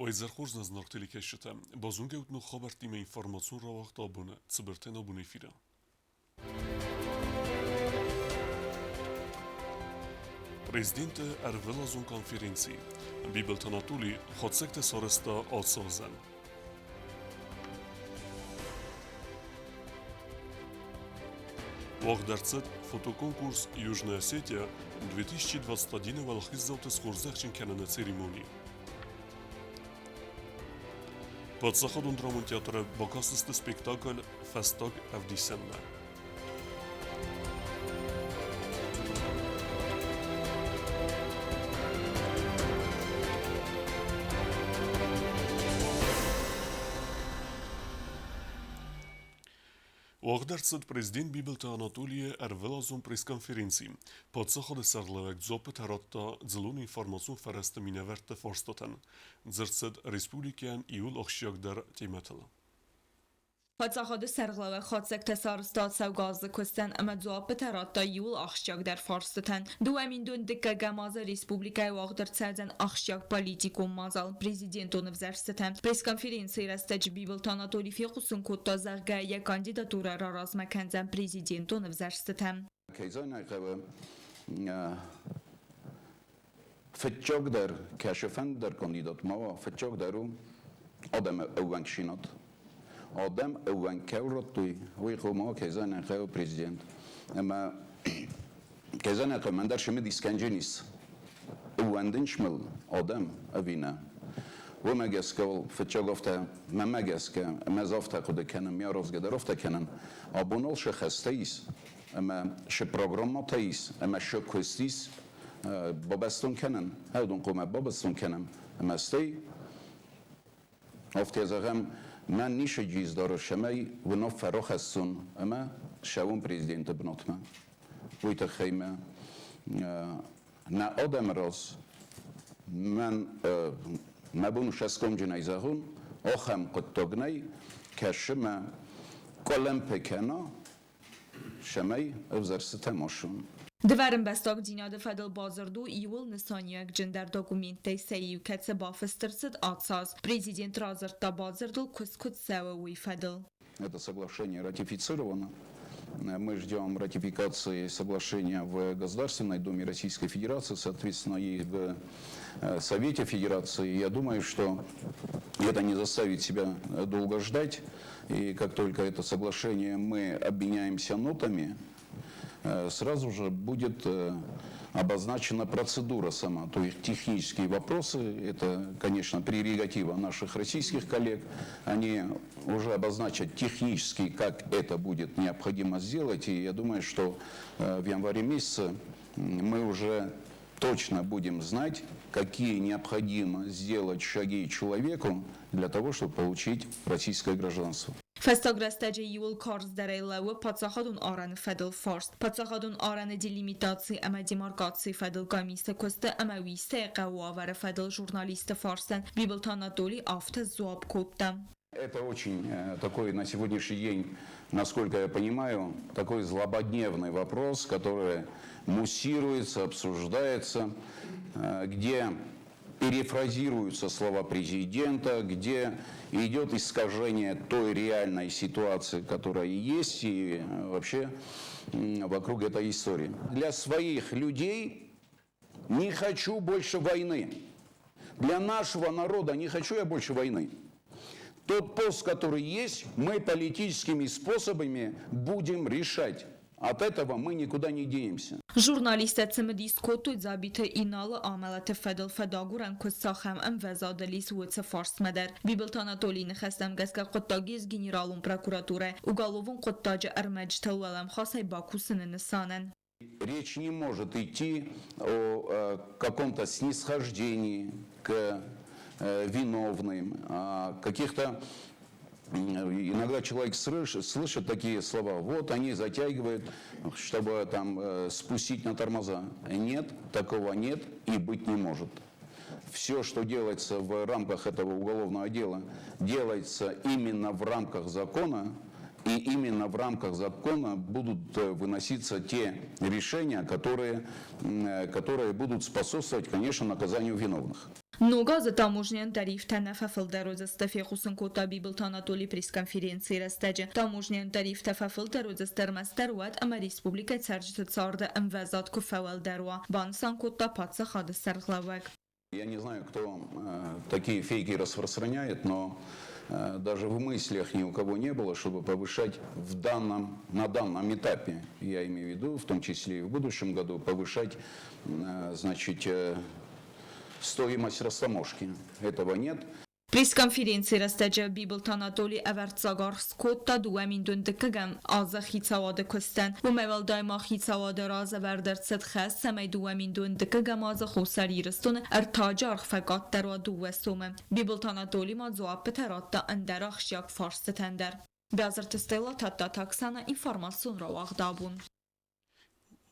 Уӕ хорз нӕ зынаргъ телекӕсджытӕ! Базонгӕ ут ног хабӕрттимӕ информацион рауагъд абоны цыбыртӕн абоны эфиры. Президенты ӕрвылазон конференци Бибылты Анатолий хатдзӕгтӕ сарӕзта ацӕудзӕн. Уагъд ӕрцыд фотоконкурс «Южная Осетия» 2021-ы уӕлахиздзауты схорзӕхджын кӕныны церемони. Паддзахадон драмон театры бакастысты спектакль «Фӕстаг ӕвдисӕнмӕ». Уагъд ӕрцыд президент Бибылты Анатолийы ӕрвылазон пресс-конференци. Паддзахады сӕргълӕууӕг дзуаппытӕ радта дзыллон информацион фӕрӕзты минӕвӕртты фарстатӕн. Дзырд цыд республикӕйӕн иууыл ахсджиагдӕр темӕтыл. Паддзахады сӕргълӕууӕг хатдзӕгтӕ сарӕзта цӕугӕдзы куыстӕн ӕмӕ дзуаппытӕ радта иууыл ахсджиагдӕр фарстытӕн. Дыууӕминдон дыккӕгӕм азы республикӕйы уагъд ӕрцӕудзӕн ахсджиаг политикон мадзал президентон ӕвзӕрстытӕ. Пресс-конференцийы рӕстӕджы Бибылты Анатолий фехъусын кодта, зӕгъгӕ, йӕ кандидатурӕ раразмӕ кӕндзӕн президентон ӕвзӕрстытӕм. Кӕй зӕгъын ӕй хъӕуы, фыццагдӕр кӕсыфӕнддӕр кандидат ма уа, фыццагдӕр у адӕмы ӕууӕнкдзинад. Адӕм ӕууӕнк кӕуыл радтой, уый хъуамӕ уа, кӕй зӕгъын ӕй хъӕуы, президент. Ӕмӕ кӕй зӕгъын ӕй хъӕуы, мӕн дӕр цымыдис кӕнджын ис, ӕууӕндынц мыл адӕм ӕви нӕ. Уымӕ гӕсгӕ уал фыццаг афтӕ, мӕнмӕ гӕсгӕ, ӕмӕ ӕз афтӕ хъуыды кӕнын, ме аразгӕ дӕр афтӕ кӕнын, абон ал сӕ хӕстӕ ис, ӕмӕ шы программӕтӕ ис, ӕмӕ шы куыст ис бабӕстон кӕнын, ӕвдон хъуамӕ бабӕстон кӕнӕм, ӕмӕ стӕй афтӕ зӕгъӕм, мӕн ницы джиз дары, цӕмӕй уынаффӕ рахӕссон ӕмӕ ссӕуон президенты бынатмӕ. Уый тыххӕй мӕ нӕ адӕмы раз мӕн мӕ бон цӕсгомджынӕй зӕгъон, ахӕм хъуыддаг нӕй, кӕсы мӕ къуылымпы кӕна, цӕмӕй ӕвзӕрстытӕ ма суон. Дывӕр ӕмбӕстагдзинады фӕдыл бадзырд у иууыл нысаниуӕгджындӕр документтӕй сӕ иу, кӕцы бафыст ӕрцыд ацаз. Президент радзырдта бадзырдыл куыст куыд цӕуы, уый фӕдыл. Это соглашение ратифицировано. Мы ждем ратификации соглашения в Государственной Думе Российской Федерации, соответственно, и в Совете Федерации. Я думаю, что это не заставит себя долго ждать. И как только это соглашение мы обменяемся нотами, сразу же будет обозначена процедура сама, то есть технические вопросы, это, конечно, прерогатива наших российских коллег, они уже обозначат технически, как это будет необходимо сделать, и я думаю, что в январе месяце мы уже точно будем знать, какие необходимо сделать шаги человеку для того, чтобы получить российское гражданство. Фӕстаг рӕстӕджы иууыл карздӕрӕй лӕууы паддзахадон арӕны фӕдыл фарст. Паддзахадон арӕны делимитаци ӕмӕ демаркацийы фӕдыл комиссы куысты ӕмӕ Уистӕйы хъӕуы уавӕры фӕдыл журналистты фарстӕн Бибылты Анатоли афтӕ сдзуапп кодта. Это очень такой на сегодняшний день, насколько я понимаю, такой злободневный вопрос, который муссируется, обсуждается, где перефразируются слова президента, где идет искажение той реальной ситуации, которая есть, и вообще вокруг этой истории. Для своих людей не хочу больше войны. Для нашего народа не хочу я больше войны. Тот пост, который есть, мы политическими способами будем решать. От этого мы никуда не денемся. Журналисттӕ цымыдис кодтой Дзабиты Иналы амӕлӕты фӕдыл фӕдагурӕн куыст цахӕм ӕмвӕзадыл ис, уыцы фарстмӕ дӕр. Бибылты Анатолийы ныхӕстӕм гӕсгӕ хъуыддаг ис Генералон прокуратурӕ уголовон хъуыддаджы ӕрмӕджытыл уӕлӕмхасӕй бакусыны нысанӕн. Речь не может идти о каком-то снисхождении к виновным, о каких-то. Иногда человек слышит такие слова, вот они затягивают, чтобы там спустить на тормоза. Нет, такого нет и быть не может. Все, что делается в рамках этого уголовного дела, делается именно в рамках закона, и именно в рамках закона будут выноситься те решения, которые будут способствовать, конечно, наказанию виновных. Ног азы таможнӕйон тарифтӕ нӕ фӕфылдӕр уыдзысты, фехъусын кодта Бибылты Анатоли пресс-конференцийы рӕстӕджы. Таможнӕйон тарифтӕ фӕфылдӕр уыдзысты ӕрмӕстдӕр уӕд, ӕмӕ республикӕйы цӕрджыты царды ӕмвӕзад куы фӕуӕлдӕр уа, банысан кодта паддзахады сӕргълӕууӕг. Я не знаю, кто такие фейки распространяет, но даже в мыслях ни у кого не было, чтобы повышать в данном, на данном этапе, я имею в виду, в том числе и в будущем году, повышать значит, стоимость растаможки. Этого нет. Пресс-конференцийы рӕстӕджы Бибылты Анатоли ӕвӕрццаг аргъ скодта 2012-ӕм азы хицауады куыстӕн. Уымӕй уӕлдай ма хицауады раз ӕвӕрд ӕрцыд хӕс, цӕмӕй 2012-ӕм азы Хуссар Ирыстоны ӕртаджы аргъ фӕкъаддӕр уа дыууӕ сомы. Бибылты Анатоли ма дзуаппытӕ радта ӕндӕр ахсджиаг фарстытӕн дӕр. Бязырты Стелла Тадтаты Оксана информацион рауагъд абон.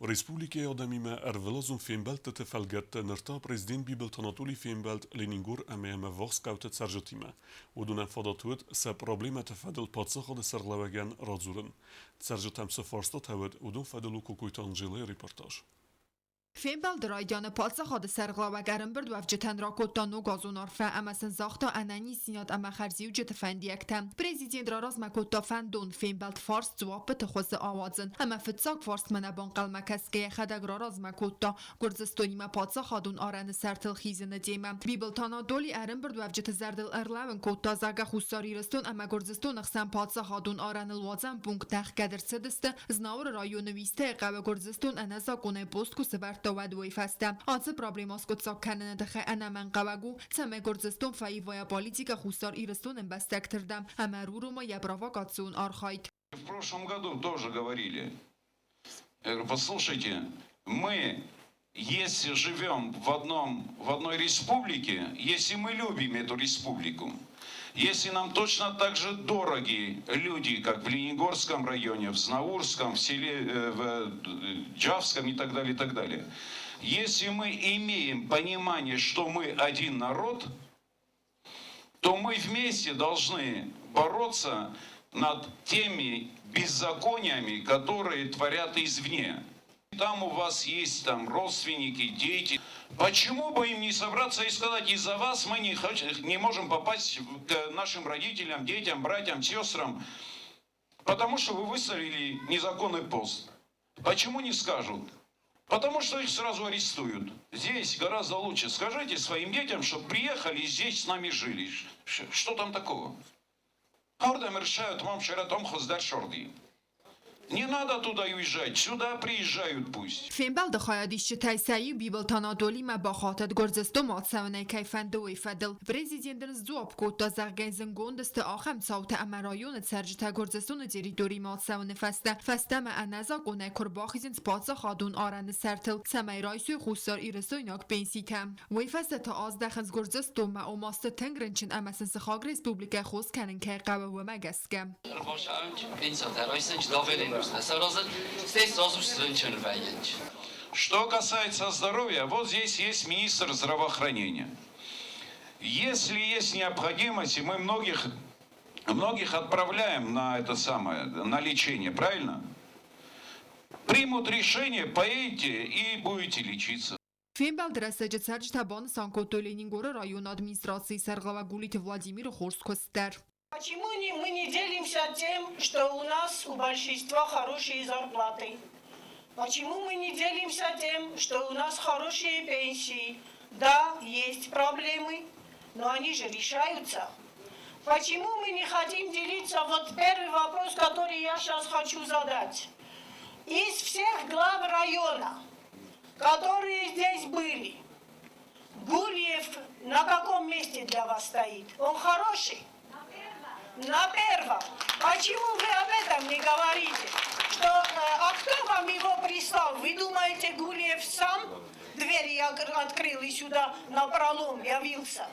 Республикӕйы адӕмимӕ ӕрвылазон фембӕлдтыты фӕлгӕтты ныр та президент Бибылты Анатоли фембӕлд Ленингор ӕмӕ йӕм ӕввахс хъӕуты цӕрджытимӕ. Уыдонӕн фадат уыд сӕ проблемӕты фӕдыл паддзахады сӕргълӕууӕгӕн радзурын. Цӕрджытӕм цы фарстатӕ уыд, уыдон фӕдыл у Кокойты Анжелӕйы репортаж. Фембӕлды райдианы паддзахады сӕргълӕууӕг ӕрӕмбырдуӕвджытӕн ракодта ногазон арфӕ ӕмӕ сын загъта ӕнӕниздзинад ӕмӕ хӕрзиуджыты фӕндиӕгтӕ. Президент раразмӕ кодта фӕндон фембӕлд фарст дзуаппыты хуызы ауадзын ӕмӕ фыццаг фарстмӕ нӕ банхъӕлмӕ кӕсгӕйӕ йӕхӕдӕг раразмӕ кодта Гуырдзыстонимӕ паддзахадон арӕны сӕртыл хизыны темӕ. Бибылты Анатоли ӕрӕмбырдуӕвджыты зӕрдыл ӕрлӕууын кодта, зӕгъгӕ, Хуссар Ирыстон ӕмӕ Гуырдзыстоны хсӕн паддзахадон арӕныл уадзӕн пункттӕ ӕхгӕд ӕрцыдысты Знауыры районы Уистӕйы хъӕуы Гуырдзыстон ӕнӕзакъонӕй пост куы сӕвӕрдта, уӕд уый фӕстӕ. Ацы проблемӕ аскъуыддзаг кӕныны тыххӕй ӕнӕмӕнгхъӕуӕг у, цӕмӕй Гуырдзыстон фӕива йӕ политикӕ Хуссар Ирыстоны ӕмбӕстӕгты рдӕм ӕмӕ ӕрурома йӕ провокацион архайд. В прошлом году тоже говорили. Я говорю, послушайте, мы, если живем в, одном, в одной республике, если мы любим эту республику, если нам точно так же дороги люди, как в Ленингорском районе, в Знаурском, в селе, в Джавском и так далее, и так далее. Если мы имеем понимание, что мы один народ, то мы вместе должны бороться над теми беззакониями, которые творят извне. Там у вас есть там родственники, дети. Почему бы им не собраться и сказать, из-за вас мы не, не можем попасть к нашим родителям, детям, братьям, сестрам, потому что вы выставили незаконный пост. Почему не скажут? Потому что их сразу арестуют. Здесь гораздо лучше. Скажите своим детям, чтобы приехали и здесь с нами жили. Что там такого? Ардӕм решают вам шератом хоздар шорди. Не надо туда уезжать, сюда приезжают пусть. Фембӕлды хайадисджытӕй сӕ иу Бибылты Анатолимӕ бахатыд Гуырдзыстонмӕ ацӕуынӕй кӕй фӕнды, уый фӕдыл. Президент ын сдзуапп кодта, зӕгъгӕ, зынгонд сты ахӕм цаутӕ ӕмӕ районы цӕрджытӕ Гуырдзыстоны территоримӕ ацӕуыны фӕстӕ фӕстӕмӕ ӕнӕзакъонӕй куы рбахизынц паддзахадон арӕны сӕртыл, цӕмӕй райсой хуссарирыстойнаг пенситӕ. Уый фӕстӕ та аздӕхынц Гуырдзыстонмӕ, ома сты тынг рынчын ӕмӕ сын сыхаг республикӕ хос кӕнын кӕй хъӕуы, уымӕ гӕсгӕ. Что касается здоровья, вот здесь есть министр здравоохранения. Если есть необходимость, и мы многих, многих отправляем на это самое, на лечение, правильно? Примут решение, поедете и будете лечиться. Фембӕлды рӕстӕджы цӕрджытӕ банысан кодтой Ленингоры районы администрацийы сӕргълӕууӕг Гулиты Владимиры хорз куыст дӕр. Почему мы не делимся тем, что у нас у большинства хорошие зарплаты? Почему мы не делимся тем, что у нас хорошие пенсии? Да, есть проблемы, но они же решаются. Почему мы не хотим делиться? Вот первый вопрос, который я сейчас хочу задать. Из всех глав района, которые здесь были, Гульев на каком месте для вас стоит? Он хороший? На первом. Почему вы об этом не говорите? Что, а кто вам его прислал? Вы думаете, Гулиев сам двери открыл и сюда напролом явился?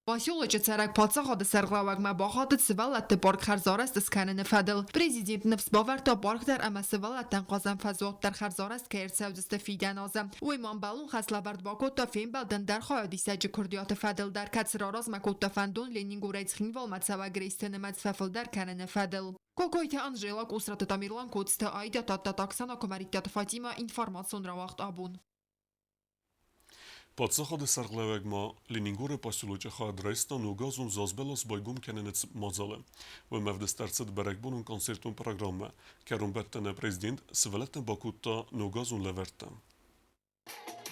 Поселочы цӕрӕг паддзахады сӕргълӕууӕгмӕ бахатыд сывӕллӕтты парк хӕрзарӕзт скӕныны фӕдыл. Президент ныфс бавӕрдта парк дӕр ӕмӕ сывӕллӕттӕн хъазӕн фӕзуат дӕр хӕрзарӕзт кӕй ӕрцӕудзысты фидӕн азы. Уый ма ӕмбӕлон хӕслӕвӕрд бакодта фембӕлды ӕндӕр хайадисӕджы куырдиаты фӕдыл дӕр, кӕцы раразмӕ кодта фӕндон Ленингорӕй Цхинвалмӕ цӕуӕг рейсты нымӕц фӕфылдӕр кӕныны фӕдыл. Кокойты Анжела, Къусраты Тамерлан, Коцты Айдӕ, Тадтаты Оксана, Куымӕридтаты Фатимӕ, информацион рауагъд абон. Паддзахады сӕргълӕууӕг ма Ленингоры поселочы хайад райста ногазон зазбӕлас байгом кӕныны мадзалы. Уым ӕвдыст ӕрцыд бӕрӕгбонон концертон программӕ. Кӕронбӕттӕны президент сывӕллӕттӕн бакодта ногазон лӕвӕрттӕ.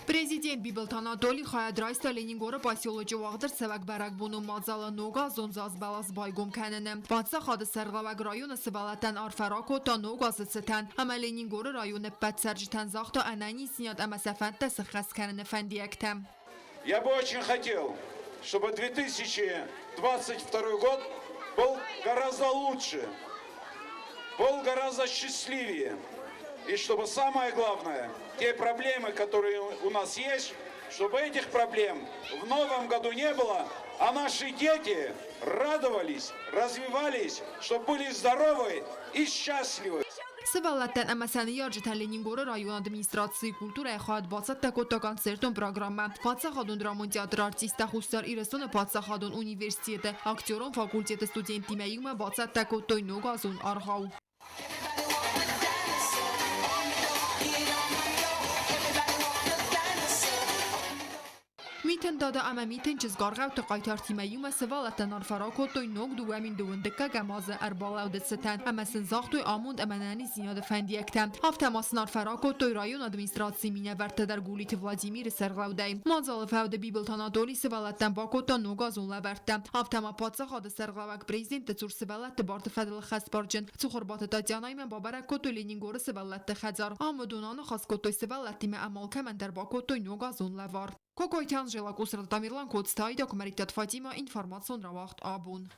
Президент Бибылты Анатоли хайад райста Ленингоры поселочы уагъд ӕрцӕуӕг бӕрӕгбонон мадзалы ногазон зазбӕлас байгом кӕныны. Паддзахады сӕргълӕууӕг районы сывӕллӕттӕн арфӕ ракодта ног азы цытӕн ӕмӕ Ленингоры районы ӕппӕт цӕрджытӕн загъта ӕнӕниздзинад ӕмӕ сӕ фӕндтӕ сыххӕст кӕныны фӕндиӕгтӕ. Я бы очень хотел, чтобы 2022 год был гораздо лучше, был гораздо счастливее. И чтобы самое главное, те проблемы, которые у нас есть, чтобы этих проблем в новом году не было, а наши дети радовались, развивались, чтобы были здоровы и счастливы. Сывӕллӕттӕн ӕмӕ сӕ ныййарджытӕн Ленингоры районы администрацийы культурӕйы хайад бацӕттӕ кодта концертон программӕ. Паддзахадон драмон театры артисттӕ Хуссар Ирыстоны паддзахадон университеты актерон факультеты студенттимӕ иумӕ бацӕттӕ кодтой ногазон аргъау. Митын Дада ӕмӕ Митын чызг аргъӕутты хъайтартимӕ иумӕ сывӕллӕттӕн арфӕ ракодтой ног 2022 азы ӕрбалӕуды цытӕн ӕмӕ сын загътой амонд ӕмӕ ӕнӕниздзинады фӕндиӕгтӕ. Афтӕ ма сын арфӕ ракодтой районы администрацийы минӕвӕрттӕ дӕр Гулиты Владимиры сӕргълӕудӕй. Мадзалы фӕуды Бибылты Анатоли сывӕллӕттӕн бакодта ногазон лӕвӕрттӕ. Афтӕ ма паддзахады сӕргълӕууӕг президенты цур сывӕллӕтты барты фӕдыл ӕххӕстбарджын Цухуырбаты Татьянаимӕ бабӕрӕг кодтой Ленингоры сывӕллӕтты хӕдзар. Ам уыдон аныхас кодтой сывӕллӕттимӕ ӕмӕ алкӕмӕн дӕр бакодтой ногазон лӕвар. Кокойты Анжела, Къусраты Тамерлан, Коцты Аида, Куымӕридтаты Фатимӕ, информацион рауагъд абон.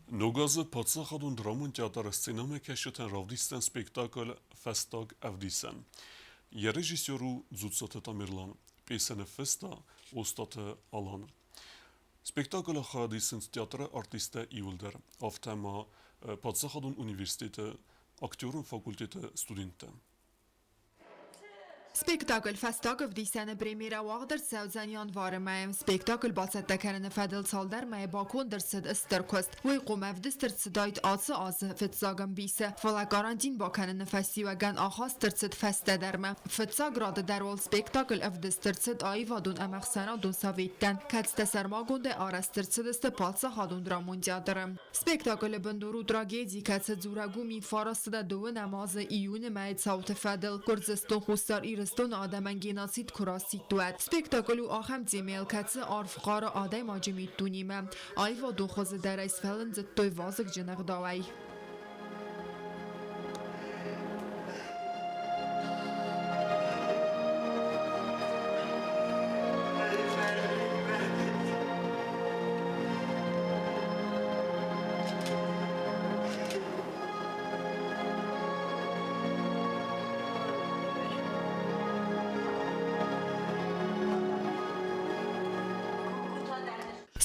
Ног азы паддзахадон драмон театры сценӕмӕкӕсджытӕн равдисдзӕн спектакль «Фӕстаг ӕвдисӕн». Йӕ режиссер у Дзуццаты Тамерлан, пьесӕ ныффыста Остъаты Алан. Спектаклы хайад исынц театры артисттӕ иуылдӕр, афтӕ ма паддзахадон университеты актерон факультеты студенттӕ. Спектакль «Фӕстаг ӕвдисӕн»-ы премьерӕ уагъд ӕрцӕудзӕн январы мӕйы. Спектакль бацӕттӕ кӕныны фӕдыл цалдӕр мӕйы баконд ӕрцыд стыр куыст. Уый хъом ӕвдыст ӕрцыдаид ацы азы фыццаг ӕмбисы, фӕлӕ карантин бакӕныны фӕстиуӕгӕн ахаст ӕрцыд фӕстӕдӕрмӕ. Фыццаг рады дӕр уал спектакль ӕвдыст ӕрцыд аивадон ӕмӕ ӕхсӕнадон советтӕн, кӕцытӕ сӕрмагондӕй арӕзт ӕрцыдысты паддзахадон драмон театры. Спектаклы бындур у трагеди, кӕцы дзурӕг у 1932 азы июны мӕйы цауты фӕдыл Гуырдзыстон Хуссар Ирыстоны адӕмӕн геноцид куы расидт, уӕд. Спектакль у ахӕм темӕйыл, кӕцы арф хъары адӕймаджы миддунемӕ. Аивадон хуызы дӕр ӕй сфӕлындзыдтой вазыгджын ӕгъдауӕй.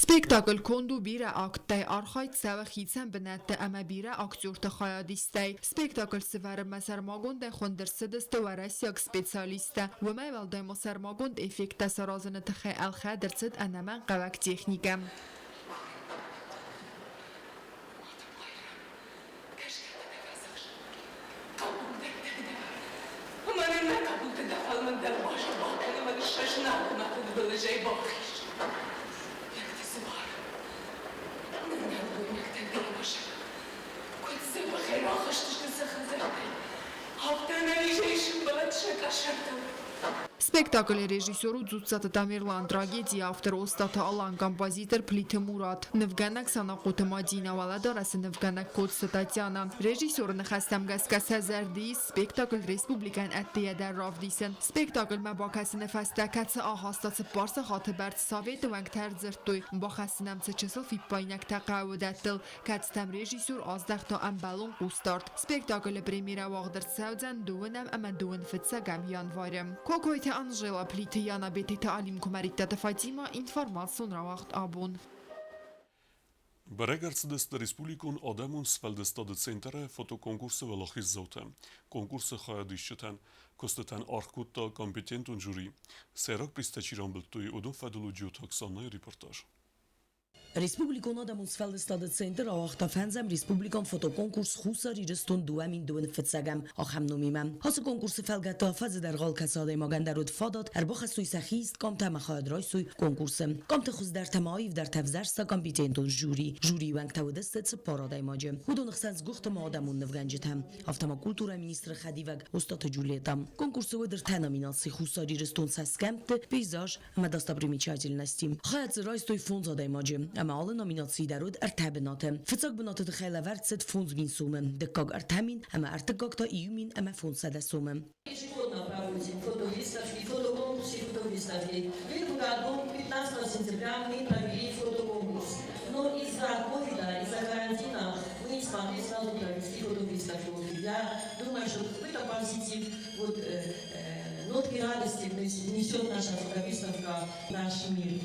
Спектакль конд у бирӕ акттӕй, архайд цӕуы хицӕн бынӕтты ӕмӕ бирӕ актерты хайадистӕй. Спектакль сывӕрынмӕ сӕрмагондӕй хуынд ӕрцыдысты уӕрӕсейаг специалисттӕ. Уымӕй уӕлдай ма сӕрмагонд эффекттӕ саразыны тыххӕй ӕлхӕд ӕрцыд ӕнӕмӕнгхъӕуӕг техникӕ. Спектаклы режиссер у Дзуццаты Тамерлан, трагедийы автор Остъаты Алан, композитор Плиты Мурат, нывгӕнӕг Санахъоты Мадинӕ, уӕлӕдарӕсы нывгӕнӕг Коцты Татьяна. Режиссеры ныхӕстӕм гӕсгӕ сӕ зӕрды ис спектакль республикӕйӕн ӕддейӕ дӕр равдисын. Спектаклмӕ бакӕсыны фӕстӕ кӕцы ахаста 4 сахаты бӕрц, советы уӕнгтӕ ӕрдзырдтой, бахӕссынӕм цы чысыл фиппаинӕгтӕ хъӕуы, уыдӕттыл, кӕцытӕм режиссер аздӕхта ӕмбӕлон хъусдард. Спектаклы премьерӕ уагъд ӕрцӕудзӕн дыууынӕм ӕмӕ дыууын фыццӕгӕм январы. Кокойты Анжела, Плиты Яна, Бететы Алим, Куымӕридтаты Фатимӕ, информацион рауагъд абон. Бӕрӕг ӕрцыдысты республикон адӕмон сфӕлдыстады центры фотоконкурсы уӕлахиздзаутӕ. Конкурсы хайадисджытӕн куыстытӕн аргъ кодта компетентон жюри. Сӕйраг призтӕ чи рамбылдтой, уыдон фӕдыл у Джиоты Оксанайы репортаж. Республикон адӕмон сфӕлдыстады центр ауагъта фӕндзӕм республикон фотоконкурс Хуссар Ирыстон 2002 фыццӕгӕм ахӕм номимӕ. Ацы конкурсы фӕлгӕтты афӕдзы дӕргъы алкӕцы адӕймагӕн дӕр уыд фадат ӕрбахӕссой сӕхи ист къамтӕ ӕмӕ хайад райсой конкурсы. Къамты хуыздӕртӕ ма аивдӕртӕ ӕвзӕрста компетентон жюри. Жюрийы уӕнгтӕ уыдысты цыппар адӕймаджы. Уыдоны хсӕн сгуыхты ма адӕмон нывгӕнджытӕ, афтӕ ма культурӕйы министры хӕдивӕг Остъаты Джульетта. Конкурсы уыд ӕртӕ номинаци Хуссар Ирыстон цӕсгӕмтты, пейзаж ӕмӕ достопримечательности. Хайад дзы райстой фондз адӕймаджы, ӕмӕ алы номинацийы дӕр уыд ӕртӕ бынаты. Фыццаг бынаты тыххӕй лӕвӕрд цыд 5000 сомы, дыккаг 3000 ӕмӕ ӕртыккаг та 1500 сомы. Ежегодно проводим фотовыставки, фотоконкурсы и фотовыставки. В этом году, 15 сентября, мы провели фотоконкурс. Но из-за ковида, из-за карантина мы не смогли сразу провести фотовыставку. Я думаю, что какой-то позитив, вот, нотки радости несет наша фотовыставка в наш мир.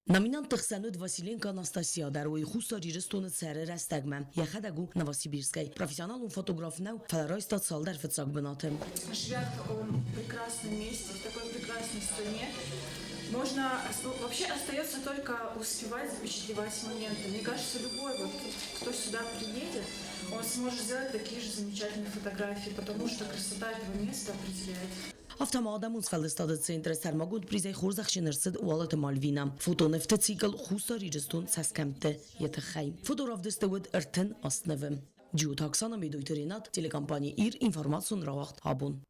Номинантты хсӕн уыд Василенко Анастасия дӕр, уый Хуссар Ирыстоны цӕры рӕстӕгмӕ. Йӕхӕдӕг у Новосибирскӕй. Профессионалон фотограф нӕу, фӕлӕ райста цалдӕр фыццаг бынаты. Живя в таком прекрасном месте, в такой прекрасной стране, можно, ну, вообще остается только успевать запечатлевать моменты. Мне кажется, любой, вот, кто сюда приедет, он сможет сделать такие же замечательные фотографии, потому что красота этого места определяет. Афтӕ ма адӕмон сфӕлдыстады центры сӕрмагонд призӕй хорзӕхджын ӕрцыд Уалыты Мальвина. Фотонывты цикл Хуссар Ирыстон цӕсгӕмтты йӕ тыххӕй. Фоторавдысты уыд 38 нывы. Джиоты Оксана, Медойты Ренат, телекомпани Ир, информацион рауагъд абон.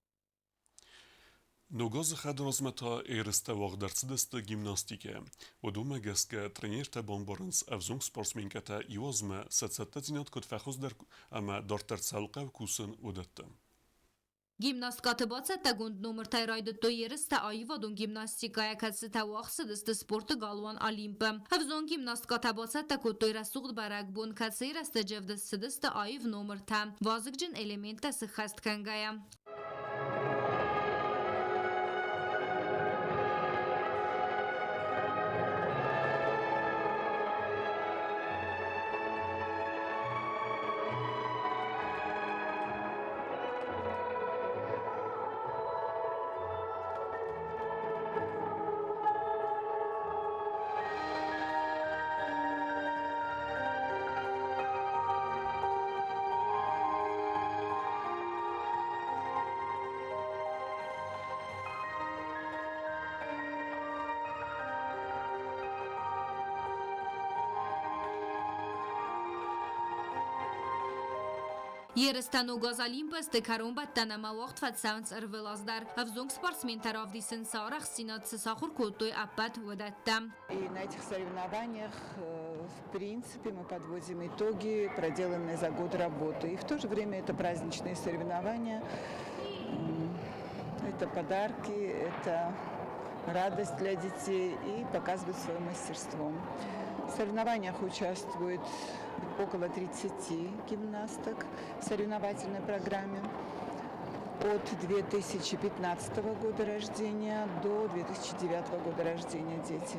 Ног азы хӕдразмӕ та ерыстӕ уагъд ӕрцыдысты гимнастикӕйӕ. Уыдонмӕ гӕсгӕ тренертӕ бамбарынц, ӕвзонг спортсменкӕтӕ иу азмӕ сӕ цӕттӕдзинад куыд фӕхуыздӕр ӕмӕ дарддӕр цӕуыл хъӕуы кусын, уыдӕттӕ. Гимнасткӕты бацӕттӕгонд номыртӕй райдыдтой ерыстӕ аивадон гимнастикӕйӕ, кӕцытӕ уагъд цыдысты спорты галуан Олимп-ы. Ӕвзонг гимнасткӕтӕ бацӕттӕ кодтой рӕсугъд бӕрӕгбон, кӕцыйы рӕстӕджы ӕвдыст цыдысты аив номыртӕ, вазыгджын элементтӕ сыххӕст кӕнгӕйӕ. Ерыстӕ Ногаз Олимпӕсты кӕронбӕттӕн ӕмӕ уагъд фӕцӕуынц ӕрвылаз дӕр. Ӕвзонг спортсментӕ равдисынц сӕ арӕхстдзинад, цы сахуыр кодтой, ӕппӕт уыдӕттӕ. И на этих соревнованиях, в принципе, мы подводим итоги проделанной за год работы. И в то же время это праздничные соревнования, это подарки, это радость для детей и показывают свое мастерство. В соревнованиях участвует около 30 гимнасток в соревновательной программе от 2015 года рождения до 2009 года рождения дети.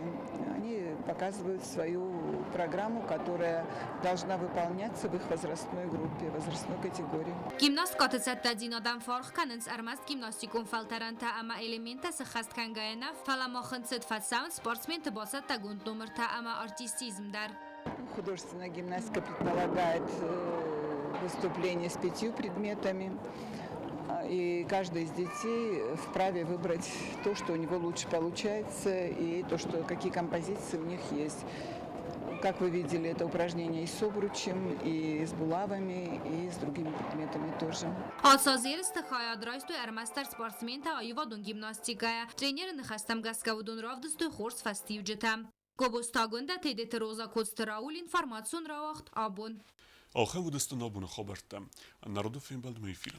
Они показывают свою программу, которая должна выполняться в их возрастной группе, возрастной категории. Гимнасткӕты цӕттӕдзинадӕн фӕаргъ кӕнынц ӕрмӕст гимнастикон фӕлтӕрӕнтӕ ӕмӕ элементтӕ сыххӕст кӕнгӕйӕ нӕ, фӕлӕ ма хынцыд фӕцӕуынц спортсменты бацӕттӕгонд номыртӕ ӕмӕ артистизм дӕр. Художественная гимнастика предполагает выступление с пятью предметами. И каждый из детей вправе выбрать то, что у него лучше получается, и то, что, какие композиции у них есть. Как вы видели, это упражнение и с обручем, и с булавами, и с другими предметами тоже. Ацы аз ерысты хайад райстой ӕрмӕстдӕр спортсментӕ аивадон гимнастикӕйӕ. Тренеры ныхӕстӕм гӕсгӕ уыдон равдыстой хорз фӕстиуджытӕ. Гобозты Агуындӕ, Тедеты Роза, Коцты Рауль, информацион рауагъд абон. Ахӕм уыдысты нӕ абоны хабӕрттӕ. Народы фембӕлдмӕ эфиры.